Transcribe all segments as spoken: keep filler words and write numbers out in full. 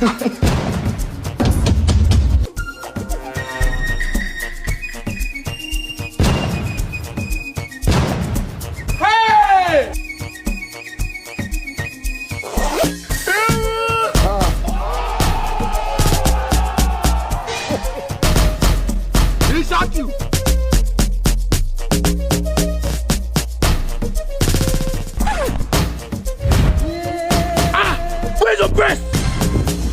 Hey! He shot you. Ah! Where's your breast?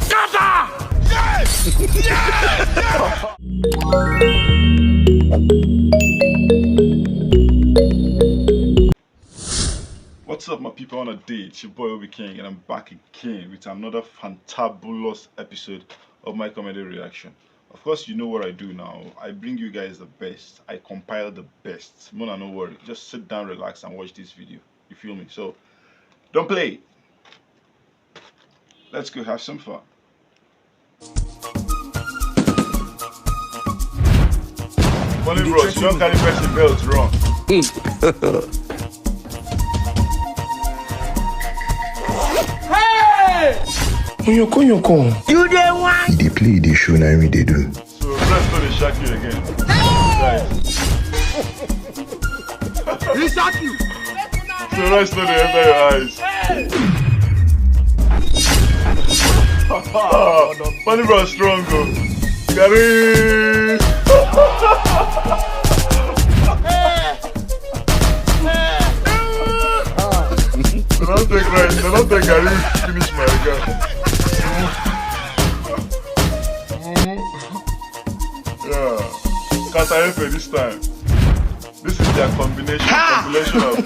Scatter! Yes! Yes! Yes! What's up, my people? On a day, it's your boy Obi King, and I'm back again with another fantabulous episode of my comedy reaction. Of course, you know what I do now. I bring you guys the best. I compile the best. Mona, no worry. Just sit down, relax, and watch this video. You feel me? So, don't play. Let's go have some fun. Funny bros, you don't carry person belt wrong. Hey! Onyoko, onyoko. You dey want? E dey play, e dey show, na him e dey do. So, let's not dey shock you again. Guys. He shot you. So rice no dey enter your eyes. Funny bros strong o. Gary. They don't take rice. They don't take Gary. Finish my guy. Yeah. Kata Efe this time. This is their combination, compilation of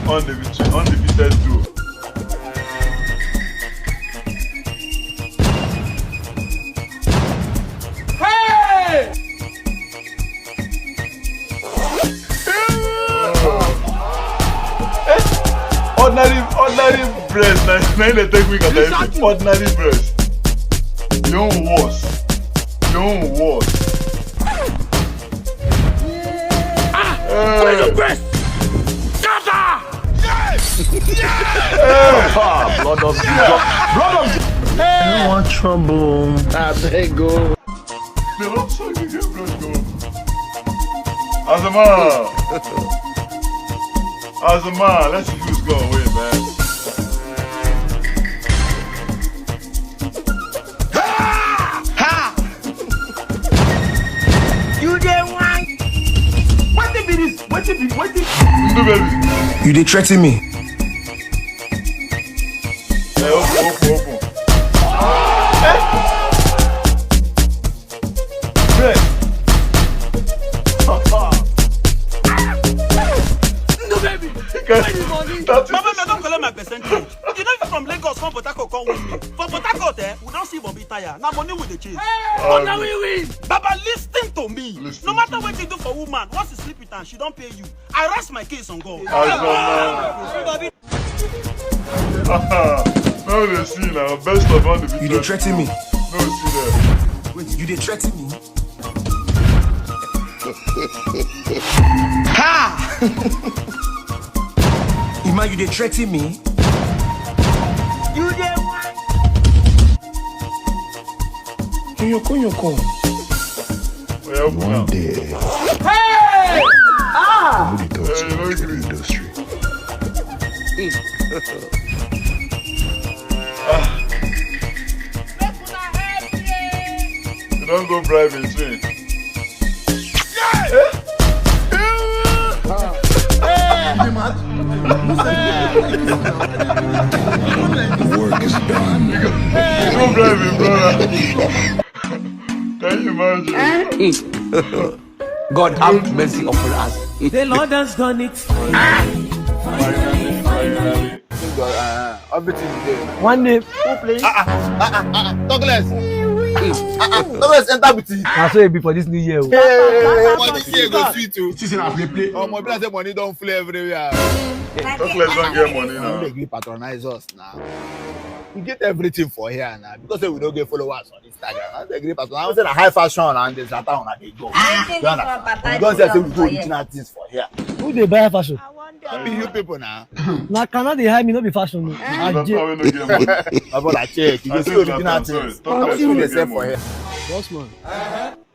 undefeated, undefeated duo. Hey! Ordinary, ordinary breast. Na, na him dey take me, Kata Efe. Ordinary breast. Your own worse. Your own worse. Ah! Where's your breast? Scatter! Yes! Yes! Ah, blood of Jesus. Blood of Jesus. You want trouble? I beg go. They don't suck you, get blood go. As a man. As a man, let's use go away, man. Ha! Ha! You dey whine. Wetin be this? Wetin be, wetin? Ndu baby. You dey threaten me. Hey, open, open, open. Hey! Bread. Ndu baby. Guys, where the money? That is Mama, I don collect my percentage. You know, if you from Lagos, come Port Harcourt, come win me. For Port Harcourt, eh, we don see Bobby tire. Na money we dey chase. Oh, na we win. Baba, listen to me. Listen. No matter wetin you do for woman, once you sleep with her, she don pay you. I rest my case on God. As a man. Now they see now. Best of all the. You dey threaten me? No, see there. Wait, you dey threaten me? Ha! Ima, you dey threaten me? You dey what? Nyoko, nyoko. Oya, open am. One day. Hey! Ah! Nobody talks. Hey, about no the gree. Industry. Ah. You don go bribe him too. Work is done. You don bribe him, brother. Can you imagine? God have mercy upon us. The Lord has done it. Finally, finally. Thank God, uh, everything is there. One name. Who play? Ah, ah, ah, ah, ah, ah. Talk less. Ah, ah, talk less. Enter boutique. Na so e be for this new year o. Hey, money here go sweet o. This is na play play. Oh, my brother say money don flow everywhere. Talk less don get money now. They gree patronize us now. We get everything for here now because say we no get followers on Instagram. And they gree patronize. I say na high fashion and this that town na dey go. Anything you understand? From Papa, you don say we do original things for here. Who dey buy fashion? Be you people now. Na kana dey hide me, no be fashion o. Doctor wey no get money. My brother, check. You go see original things. Doctor wey no get money. Boss man,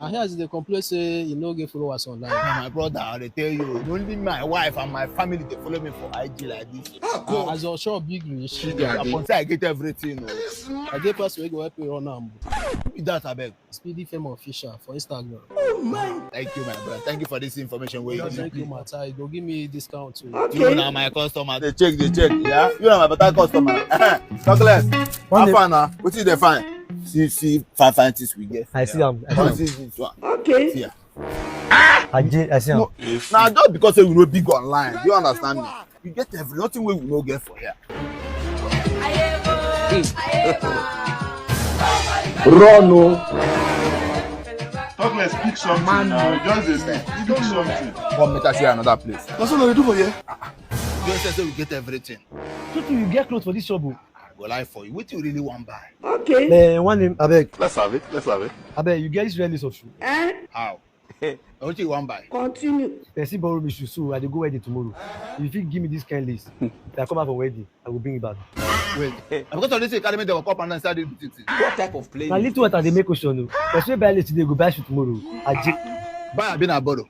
I hear as you dey complain say you no get followers online. My brother, I dey tell you, only my wife and my family dey follow me for I G like this. Ah, as your shop big reach. Upon say I get everything. Oh. I get person wey go help you run am. Who be that, abeg? Speedy Fame Official for Instagram. Thank you, my brother. Thank you for this information. Wey you Just give make you me. Matter, you go give me discount too. You na my customer. Dey check, dey check. Yeah, you na my better customer. Talk less. How far now? Wetin you dey find? See, see, fine, fine things we get. I see am. I see Come am. see this one. Okay. See ya. I did. I see am. Now just because say we no big online, you understand me? You get every nothing wey we no get for here. Run o. Talk less, speak something now. Just dey speak something. Come make I show you another place. That's what I do for here. You say say we get everything. Tutu, you get clothes for this shop o. I go lie for you. Wetin you really wan buy? Okay. Eh, one name, abeg. Let's have it. Let's have it. Abeg, you get this red lace of shoe. Eh? How? Wetin you wan buy? Continue. Person borrow me shoe, so I dey go wedding tomorrow. If you fit give me this kind lace, if I come back from wedding, I go bring it back. Wait. Because of this, you carry me dey walk up and down inside this thing. What type of play? Na little water dey make ocean o. Person wey buy lace today go buy shoe tomorrow. Aje. Buy abi na borrow?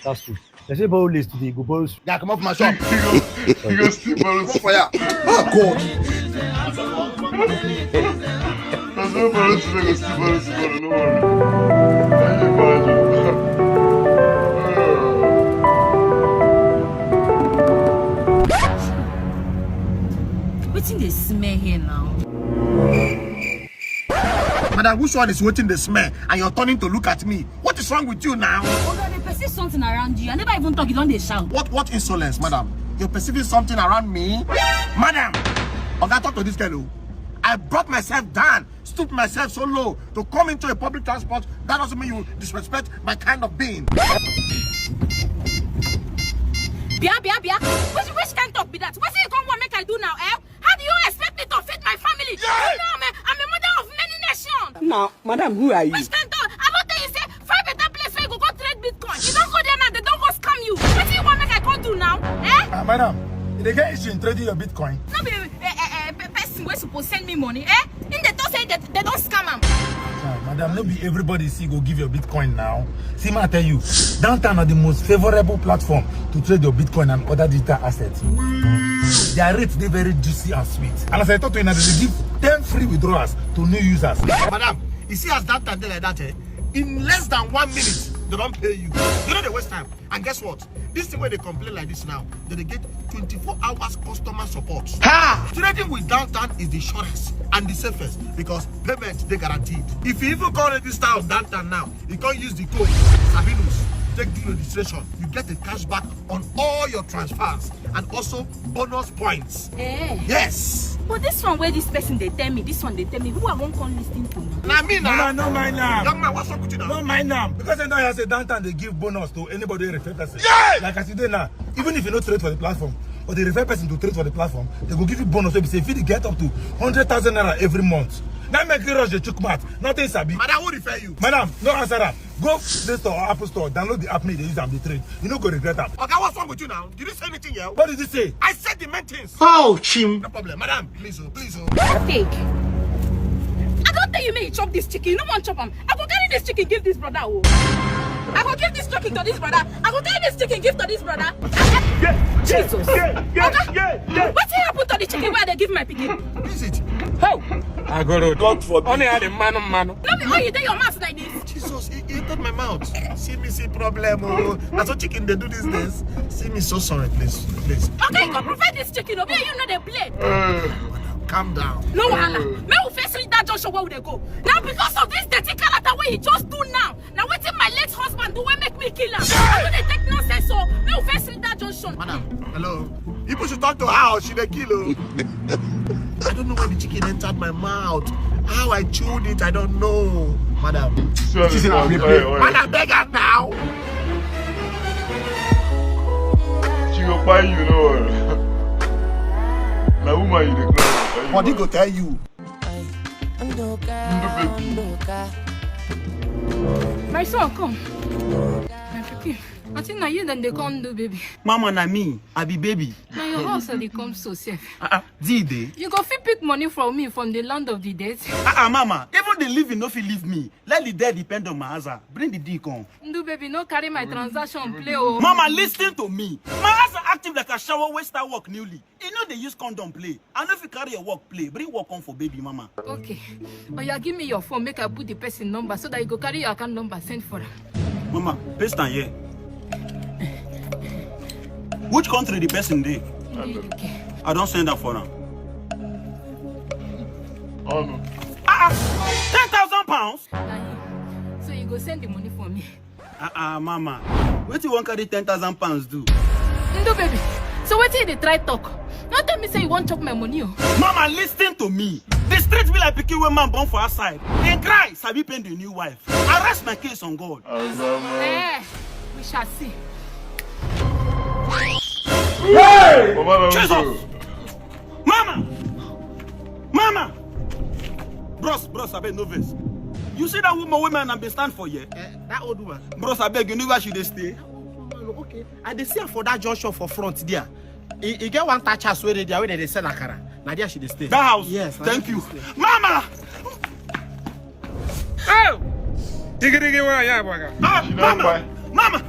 That's true. Person wey borrow lace today go borrow shoe. Guy, comot for my shop. You go still borrow. Go for ya. There's no borrow today, go still borrow tomorrow. No worry. Let me borrow you. Wetin dey smell here now? Madam, which one is wetin dey smell and you're turning to look at me? What is wrong with you now? Oga, dey perceive something around you. I never even talk, you don dey shout. What what insolence, madam? You're perceiving something around me? Madam, Oga, talk to this girl o. I brought myself down, stooped myself so low to come into a public transport. That doesn't mean you disrespect my kind of being. Bia, bia, bia. Which, which kind talk be that? Wetin you come wan make I do now, eh? How do you expect me to feed my family? You know, I'm a, I'm a mother of many nations. Now, madam, who are you? Which kind talk? I don tell you say, find better place where you go go trade Bitcoin. You don go there now, they don go scam you. Wetin you wan make I come do now? Eh? Ah, madam, you dey get issue in trading your Bitcoin? No be eh, eh, eh, pe- person wey suppose send me money, eh? Him dey talk say they, they don scam am. Ah, madam, no be everybody see go give your Bitcoin now. See, ma tell you, downtown are the most favorable platform to trade your Bitcoin and other digital assets. Their rates dey very juicy and sweet. And as I talk to you now, they dey give ten free withdrawals to new users. Madam, you see as that time dey like that, eh? In less than one minute, they don pay you. You no dey waste time. And guess what? This thing wey dey complain like this now, they dey get twenty-four hours customer support. Ha! Trading with downtown is the surest and the safest because payment dey guaranteed. If you even come register on downtown now, you come use the code Sabinus take do registration, you get a cashback on all your transfers and also bonus points. Eh. Yes. But this one wey this person dey tell me, this one dey tell me, who I wan come listen to now? Na me na. No, no mind am. Young man, what's wrong with you now? No mind am. Because I know I say downtown dey give bonus to anybody wey refer person. Like as you dey now, even if you no trade for the platform, but they refer person to trade for the platform, they go give you bonus wey be say if you get up to hundred thousand naira every month. That make you rush the chook mouth. Nothing sabi. Madam, who refer you? Madam, no answer am. Go Play Store or Apple Store, download the app, make you dey use am dey trade. You no go regret am. Oga, what's wrong with you now? Did you say anything here? What did you say? I said the main things. Oh, chim. No problem, madam. Please, oh, please, oh. Fake. I don tell you make you chop this chicken. You no wan chop am. I go carry this chicken give this brother o. I go give this chicken to this brother. I go carry this chicken give to this brother. Jesus. Oga, wetin happen to the chicken wey I dey give my pikin? Is it? How? I go road. God forbid. Only had a man, man. No be all you dey your mouth like this. Jesus, he, he entered my mouth. See me, see problem. Oh, that's what chicken they do these days. See me, so sorry, please, please. Okay, go provide this chicken. Obi, you know they play. Calm down. No wahala. Make we first reach that junction where we dey go. Now because of this dirty character wey he just do now, na wetin my late husband do wey make me kill am. I no dey take nonsense o. Make we first reach that junction. Madam, hello. People should talk to her or she dey kill o. I don't know when the chicken entered my mouth. How I chewed it, I don't know. Madam, Sorry, this is sorry, a sorry, sorry. Man, I beg her now. She go buy you, no worry. Na woman you dey cry. Body go tell you. My son, come. My pikin. I think na you dem dey come do, baby. Mama, na me. I be baby. Na your house I dey come so sef. Ah, ah, Dide. You go fit pick money from me from the land of the dead. Ah, ah, Mama. Even the living no fit leave me. Let the dead depend on my aza. Bring the D come. Ndu baby, no carry my transaction play o. Mama, listen to me. My aza active like a shower wey start work newly. E no dey use condom play. I no fit carry your work play. Bring work come for baby, Mama. Okay. Oya, give me your phone, make I put the person number so that you go carry your account number, send for am. Mama, paste am here. Which country the person dey? Okay. I don send am for am. Oh no. Ah, ah, ten thousand pounds? Na him. So you go send the money for me. Ah, ah, Mama. Wetin you wan carry ten thousand pounds do? Ndu baby, so wetin you dey try talk? No tell me say you wan chop my money o. Mama, listen to me. The street be like pikin wey man born for outside. In cry, sabi pain the new wife. I rest my case on God. Azama. Eh, we shall see. Mama, no Jesus! go. Mama! Mama! Bros, bros, abeg no vex. You see that woman wey me and am bin stand for here? Eh, that old woman. Bros, abeg, you know where she dey stay? That old woman, okay. I dey see her for that junction for front there. E, e get one thatch house wey dey there wey dem dey sell akara. Na there she dey stay. That house? Yes, na Thank there you. she dey stay. Mama! Oh! Digidigi wa ya bwaga. Ah, She don Mama! kpai. Mama!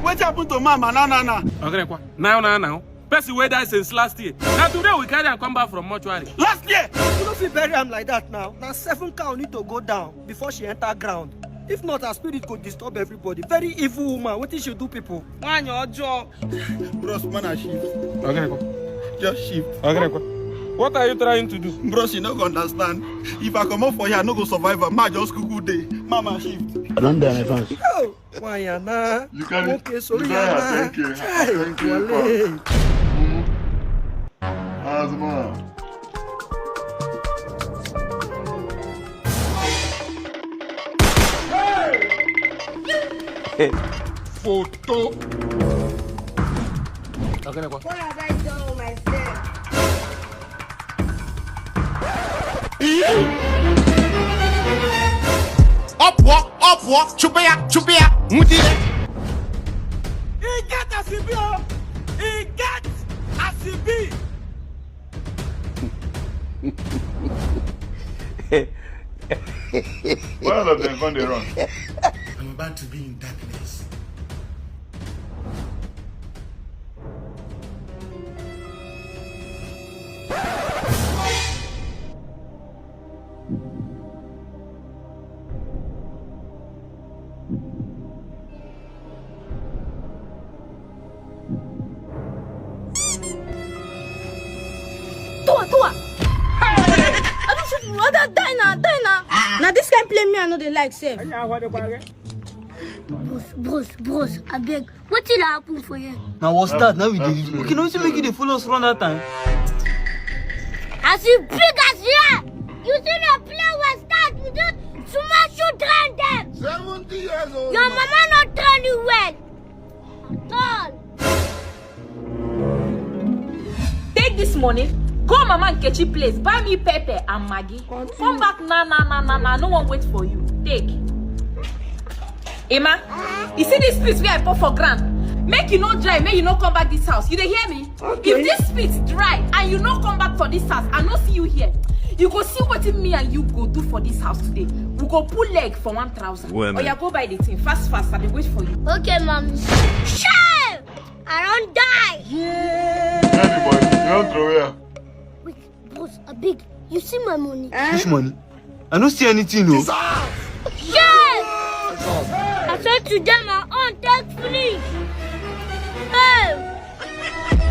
Wetin happen to Mama? Na, na, na. Okay, kwa. Now, now, now. Person wey die since last year. Now today we carry am come back from mortuary. Last year! You no fit bury am like that now. Na seven cow need to go down before she enter ground. If not, her spirit go disturb everybody. Very evil woman. Wetin she do people? Nwaanyị ọjọọ. Bros, man, I shift. Okay, kwa. Just shift. Okay, kwa. What are you trying to do? Bros, you no go understand. If I comot for here, I no go survive am. Ma just kuku dey. Mama, shift. I don't die, my fans. Nwaanyị ana. You carry, Okay, sorry, you carry ana. her ten K. Chai, Ten K wale. pass. Azama. Photo. What have I done myself? Up walk, up walk, chubea, chubea, mutie. E get as e be o. E get as e be. Why all of them come dey run? I'm about to be in darkness. Toa, toa. I don't shoot you. Other die now, die now. Now this kind play me, I know they like sef. Bros, bros, bros, I beg. What did happen for you? Now what's that? Now we dey. Okay, now wetin make you dey follow us run that time? As you big as you are, you still dey play with that. You just small shoot drown them. Seventy years old. Your mama not train you well. At all. Take this money, go Mama Nkechi place, buy me pepper and Maggi. Come back na na na na na, no one wait for you. Take. Emma, you see this piece where I put for ground? Make you no dry, make you no come back this house. You dey hear me? If this piece dry and you no come back for this house, I no see you here. You go see wetin me and you go do for this house today. We go pull leg for one trouser. Well, oya, go buy the thing fast fast. I dey wait for you. Okay, mommy. Shame! I don't die. Anybody, you don't throw here. Wait, bros, I beg. You see my money? Which money? I no see anything, no. Shame! I said to them, I own take free. Hey!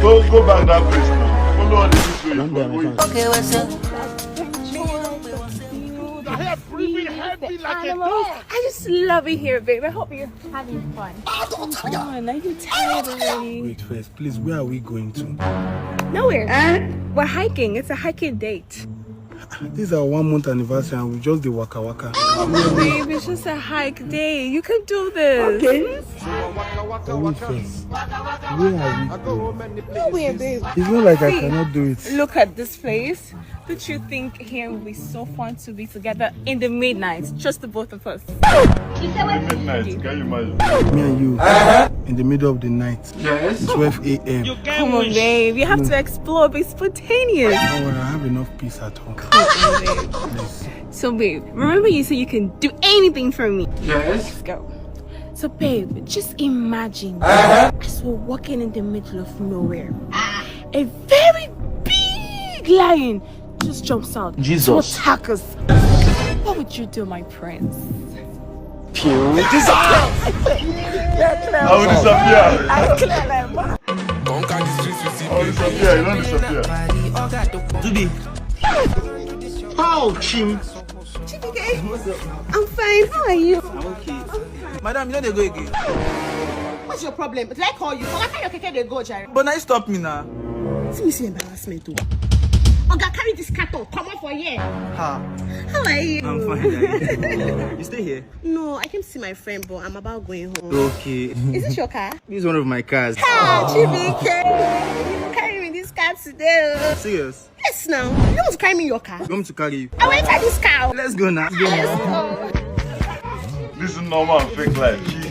Go, go back that place now. Follow all the people you go. Okay, what's up? Animals. I just love it here, babe. I hope you're having fun. Come on, are you tired already? Wait first, please. Where are we going to? Nowhere. We're hiking. It's a hiking date. This is our one month anniversary and we just dey waka waka. Oh, babe, it's just a hike day. You can do this. Okay. Wait first. Where are we going? Nowhere, babe. It's not like I cannot do it. Look at this place. Don't you think here will be so fun to be together in the midnight? Just the both of us. Midnight, can you imagine? Me and you in the middle of the night. Yes. twelve a.m. Come on, babe. You have to explore, be spontaneous. Oh, well, I have enough peace at home. So, babe, remember you said you can do anything for me. Yes. Let's go. So, babe, just imagine as we're walking in the middle of nowhere, a very big lion just jumps out Jesus. To attack us. What would you do, my prince? I will disappear. Conquer the streets with I will disappear. You don't disappear. Tobi, How, Chim? I'm fine. How are you? I'm okay. Madam, you know they go again. What's your problem? Did I call you? Oga, carry your keke dey go, jare. But now you stop me now. See me see embarrassment o. Oga, carry this carton comot for here. Ha, How are you? I'm fine. Daddy. You stay here. No, I came to see my friend, but I'm about going home. Okay. Is this your car? This is one of my cars. Ah, Chibuike, you carry me this car today. Oh. Serious? Yes, now. You want to carry me in your car? You want me to carry you? I will enter this car. Let's go now. Let's go. This is normal fake life. She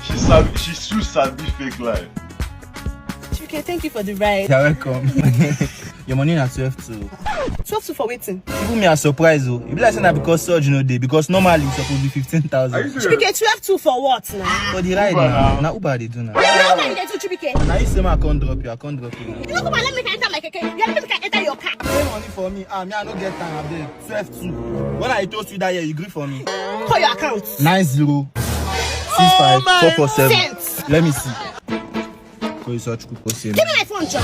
she sabi she too sabi fake life. Chibuike, thank you for the ride. You're welcome. Your money na twelve two. Twelve two for waiting. Even me a surprise o. E be like say na because surge no dey, because normally e suppose be fifteen thousand. Chibuike, twelve two for what now? For the ride now, na Uber I dey do now. Now what you dey do, Chibuike? Na you say make I come drop you, I come drop you now. You no come allow me enter my keke. You allow me enter your car. Pay money for me. Ah, me I no get time abeg. Twelve two. When I toast you that year, you gree for me. Call your account. Nine zero six five four four seven. Let me see. Call you such people say. Give me my phone, John.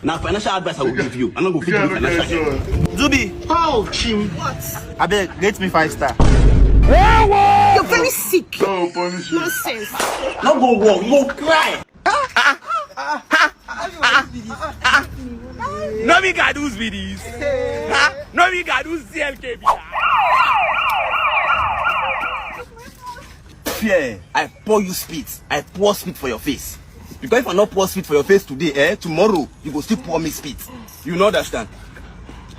Now, financial advice I will give you. I'm not going to give you financial help. Zubi, How, Chim? What? Abeg, rate me five star. You're very sick. No punish you. Nonsense. Not go work, you go cry. No be gadus be this. No be gadus C L K be that. Fear, I pour you spit. I pour spit for your face. Because if I not pour spit for your face today, eh, tomorrow you go still pour me spit. You no understand?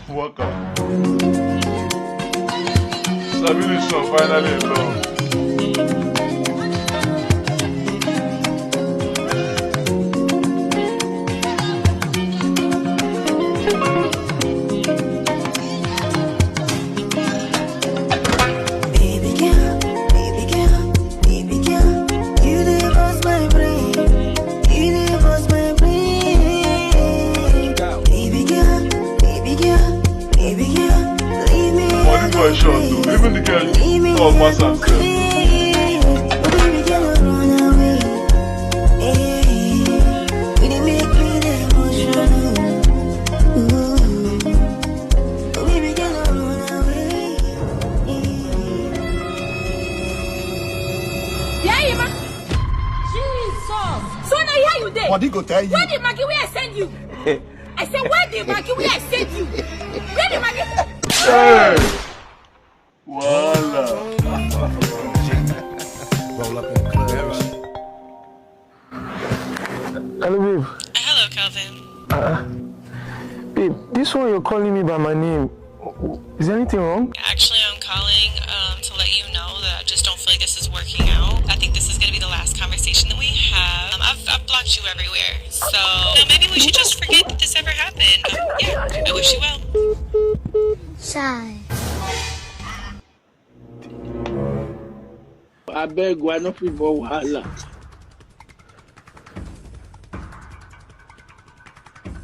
Waka. Sabi this one finally done. Baby girl, baby girl, baby girl, you dey bust my brain, you dey bust my brain. Baby girl, baby girl, baby girl, leave me. Money for short too. Even the girl talk pass am sef. Baby girl, run away. Hey, you dey make me dey emotional. Ooh. Yeah, Ima. Jesus. So now here you dey. Body go tell you. Where the Maggi wey I send you? I say, where the Maggi wey I send you? Where the Maggi? Hey! Wahala. Roll up in the club. Hello, babe. Hello, Kelvin. Uh, babe, this one you're calling me by my name. Is there anything wrong? Actually, I'm calling um, to let you know that I just don't feel like this is working out. I think this is going to be the last conversation that we have. Um, I've, I've blocked you everywhere. So, so maybe we should just forget that this ever happened. Um, yeah, I wish you well. Sigh. Abeg, I no fit for wahala.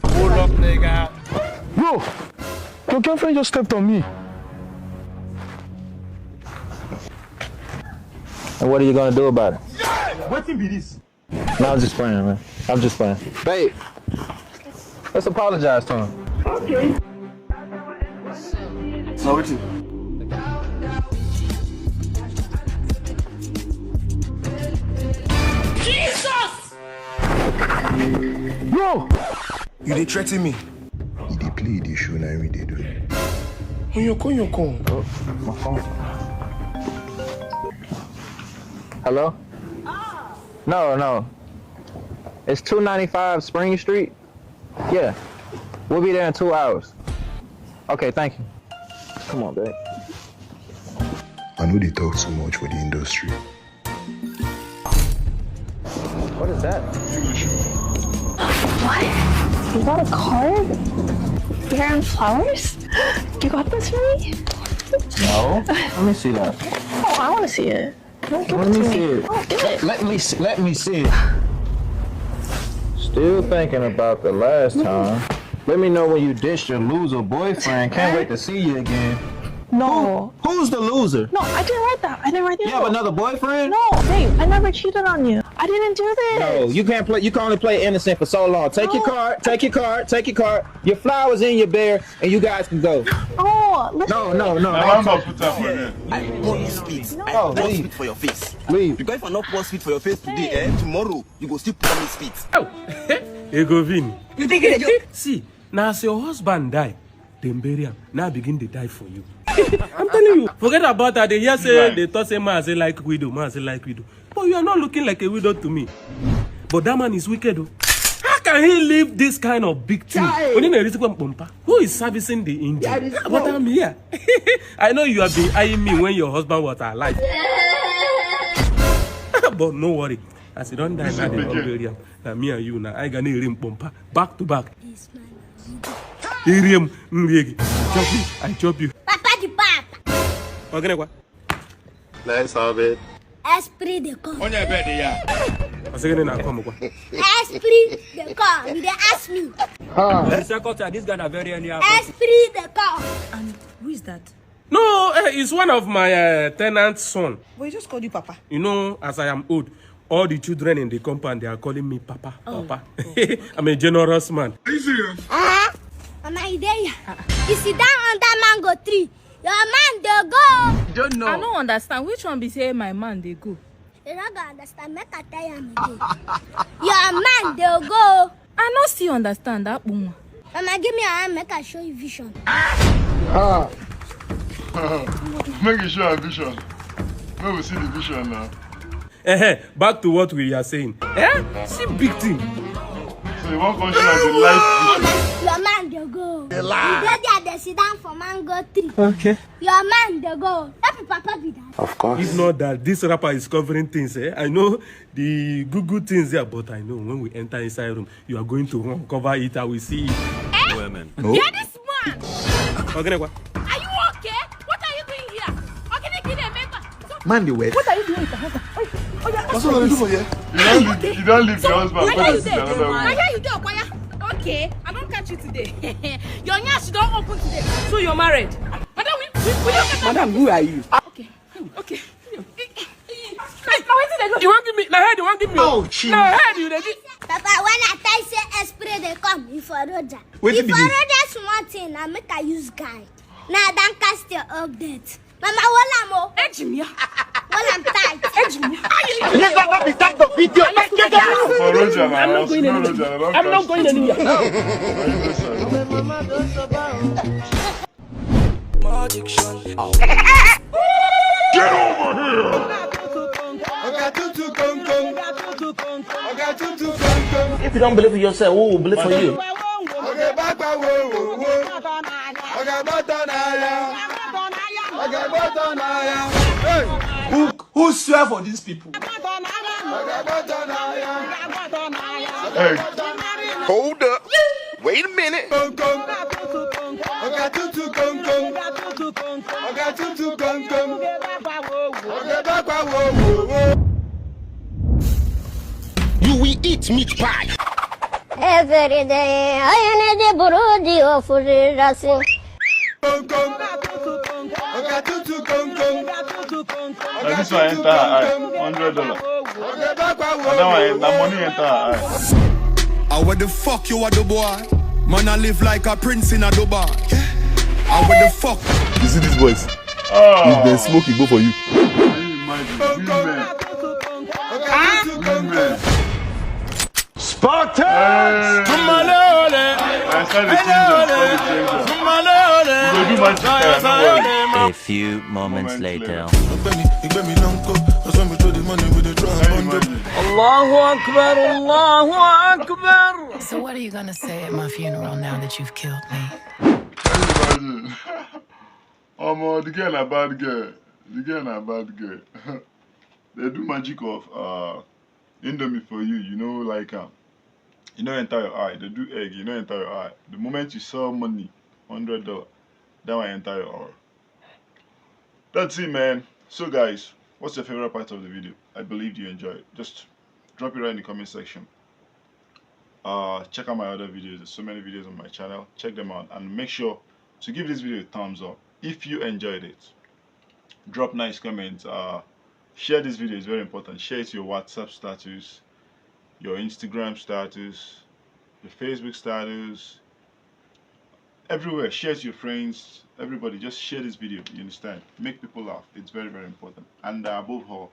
Hold up, nigga. Bro, your girlfriend just stepped on me. And what are you gonna do about it? Wetin be this? No, I'm just playing, man. I'm just playing. Babe, let's apologize to him. Okay. So wetin? Jesus! Yo! You dey threaten me? You dey play, you dey show, na we dey do. Onyoko, onyoko. Hello? No, no. It's two ninety-five Spring Street? Yeah. We'll be there in two hours. Okay, thank you. Come on, babe. I know they talk too much for the industry. What is that? What? You got a card? You're in flowers? You got this for me? No. Let me see that. Oh, I want to see it. Don't give Let it me to see me. it. Oh, give it. Let me see. Let me see it. Still thinking about the last time. Let me know when you ditched your loser boyfriend. Can't wait to see you again. No. Who's the loser? No, I didn't write that. I didn't write the You have note. Another boyfriend? No, babe, I never cheated on you. I didn't do this. No, you can't play. You can only play innocent for so long. Take your No. Card. Take your card. Take your card. Your flowers and your bear, and you guys can go. Oh, listen. No, no, no. Na no. One bus put am for there. I pour you spit. I Oh, pour leave. Spit for your face. Leave. Because if I not pour spit for your face today, eh, tomorrow you go still pour me spit. Egovin. You think it's a joke? See, now as your husband die, then bury him. Now begin to die for you. I'm telling you, forget about that. They hear say they talk say man say like widow, man say like widow. But you are not looking like a widow to me. But that man is wicked. Oh. How can he leave this kind of big thing? Only the reason why Pompa. Who is servicing the engine? But I'm here. I know you have been eyeing me when your husband was alive. But no worry. As you don't die now, they don't bury him. Now me and you now. I gonna hear him Pompa. Back to back. Hear him. Chop you. I chop you. Papa the pap. Okay, what? Let's have it. Esprit de corps. On your bed, yeah. I say na come kwa. Esprit de corps. You dey ask me. The second time, this guy na very anyhow. Esprit de corps. And who is that? No, eh, it's one of my uh, tenant's son. But he just called you Papa. You know, as I am old, all the children in the compound they are calling me Papa, Papa. I'm a generous man. Are you serious? Mama, you dey here. You sit down under mango tree. Your man dey go. I don't understand. Which one be say my man dey go? You no go understand. Make I tell you again. Your man dey go. I no still understand that woman. Mama, give me your hand. Make I show you vision. Make you show a vision. Make we see the vision now. Eh, back to what we are saying. Eh? See big thing. So you want to show us the life vision? Your man dey go. You dey there, dey sit down for mango tree. Okay. Your man dey go. Happy papa be that. Of course. If not that, this rapper is covering things. Eh? I know the good good things there, but I know when we enter inside room, you are going to run, cover it. I will see it. Hear this man. Okay, what? Are you okay? What are you doing here? Okay, they kill a member. Man, they wait. What are you doing with your husband? Oh, oh, yeah. What's what I do for you? You don't leave, you don't leave your husband. Why Come are and you see there? another Why one. are you there, Okoya? Okay, I don't catch you today. Your nyash don't open today. So you're married? Madam, we, we, we don't get Madam, who are you? Okay, okay. You won't give me. Now head, you won't give me. Oh, jeez. Now head, you dey give. Papa, when I tell you say esprit dey come, you for road. Wetin If be for this? road, that small thing, I make I use guide. Now I don cast your update. Mama, hold am o. Ejimia. Hold am tight. Ejimia. Let's not be that of video. For Roger, I'm not going no, anywhere. Roger, I'm not going anywhere. Are you listening? More diction. Get over here! Oga tutu kong kong. Oga tutu kong kong. If you don't believe in yourself, who will believe for you? Oga baba wo wo wo. Oga baba na ya. Oga baba na ya. Hey, who who swear for these people? Oga baba na ya. Hey, Hold up. Wait a minute. Kong kong. Oga tutu kong kong. Oga tutu kong kong. Oga baba wo wo wo. You will eat meat pie. Every day, I need the broody of Rasi. Kong kong. Oga tutu kong kong. Now this one enter her eye, hundred dollar. That one, that money enter her eye. Ah, what the fuck you a do, boy? Man, I live like a prince in a Dubai. Ah, what the fuck? You see these boys? Oh, If they smoke, it go for you. Can you imagine? Women. Women. Fuck tax! I started to change up. I started to change up. You go do magic there, no worry. A few moments Moments later. later. Ìgbẹ́mi, ìgbẹ́mi ló ń kó. Ọ̀sán mi tó di money with the drug Can you on the imagine? Allahu Akbar, Allahu Akbar. So what are you gonna say at my funeral now that you've killed me? Can you imagine? Omo, the girl na bad girl. The girl na bad girl. They do magic of uh, Indomie for you. You know, like um, you know, enter your eye. They do egg. You know, enter your eye. The moment you saw money, hundred dollar, that one enter your eye. That's it, man. So, guys, what's your favorite part of the video? I believe you enjoy it. Just drop it right in the comment section. Uh, check out my other videos. There's so many videos on my channel. Check them out and make sure to give this video a thumbs up if you enjoyed it. Drop nice comments. Uh, share this video. It's very important. Share it to your WhatsApp status, your Instagram status, your Facebook status, everywhere. Share it to your friends. Everybody, just share this video. You understand? Make people laugh. It's very, very important. And uh, above all,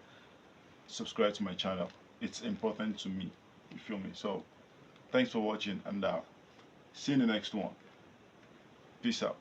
subscribe to my channel. It's important to me. You feel me? So, thanks for watching, and uh, see you in the next one. Peace out.